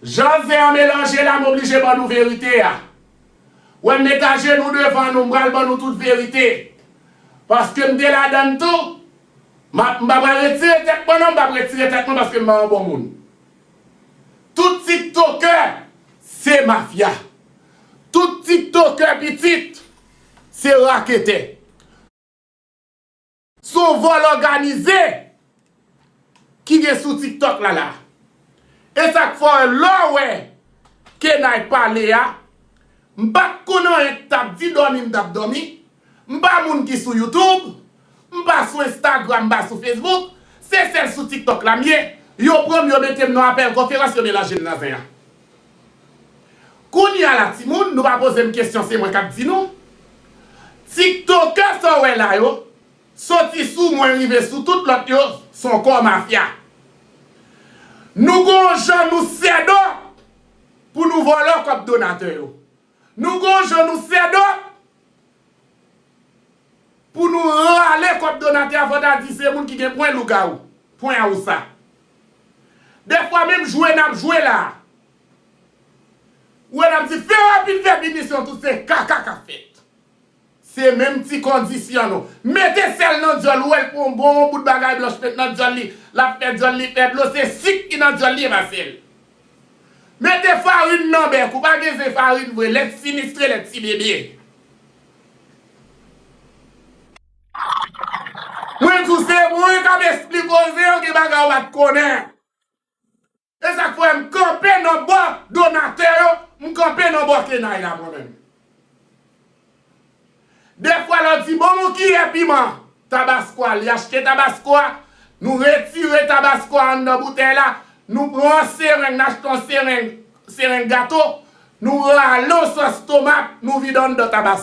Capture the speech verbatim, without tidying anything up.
Jan zen an melanje la, m oblije ban nou verite a. Wè, m met ajenou devan nou, m pral ban nou tout verite. Paske m te ladann tou, m ap, m pa pral retire tèt mwen non, m p ap retire tèt mwen paske m pa yon bon moun. Tout tiktokè se mafya. Tout tiktokè pitit se raketè. Se yon vòl òganize ki gen sou TikTok la la. E sa k fè lè w wè Kenay pale a, m pa t konn anyen k t ap di, dòmi m t ap dòmi. M pa moun ki sou YouTube, m pa sou Instagram, m pa sou Facebook, se sèl sou TikTok la m ye. Yo pran m, yo mete m nan apèl konferans, yo melanje m nan zen an. Kounye a la, timoun, nou pa poze m kesyon, se mwen k ap di nou. Tiktokè sa w wè la yo, soti sou mwen rive sou tout lòt yo, se yon kò mafya. Nou gon jan nou sèdo pou nou vòlò kòb donatè yo. Nou gon jan nou sèdo pou nou rale kòb donatè a, fò ta di se moun ki gen pwen lougawou, pwen awousa. Dèfwa menm jwe n ap jwe la, ou wè n ap di fè rapid fè pinisyon, tout se kaka k ap fèt. Se menm ti kondisyon nou. Mete sèl nan dyòl, ou wè l pran yon bon bout bagay blanch met nan dyòl li, l ap fè dyòl li fè dlo, se sik ki nan dyòl li, e pa sèl. Mete farin nan bèk ou, pa gen zen farin vre, lèt sinistre, lèt ti bebe. Mwen di w se mwen k ap esplike w zen an, gen bagay ou pa t konnen. E sa k fè m kanpe nan bò donatè yo, m kanpe nan bò Kenay la mwen menm. Dèfwa lè w di ban m yon kiyè piman, tabasko a, li achte tabasko a, nou retire tabasko a anndan boutèy la, nou pran yon sereng, n achte yon sereng, sereng gato, nou rale yon sòs tomat, nou vide anndan tabasko.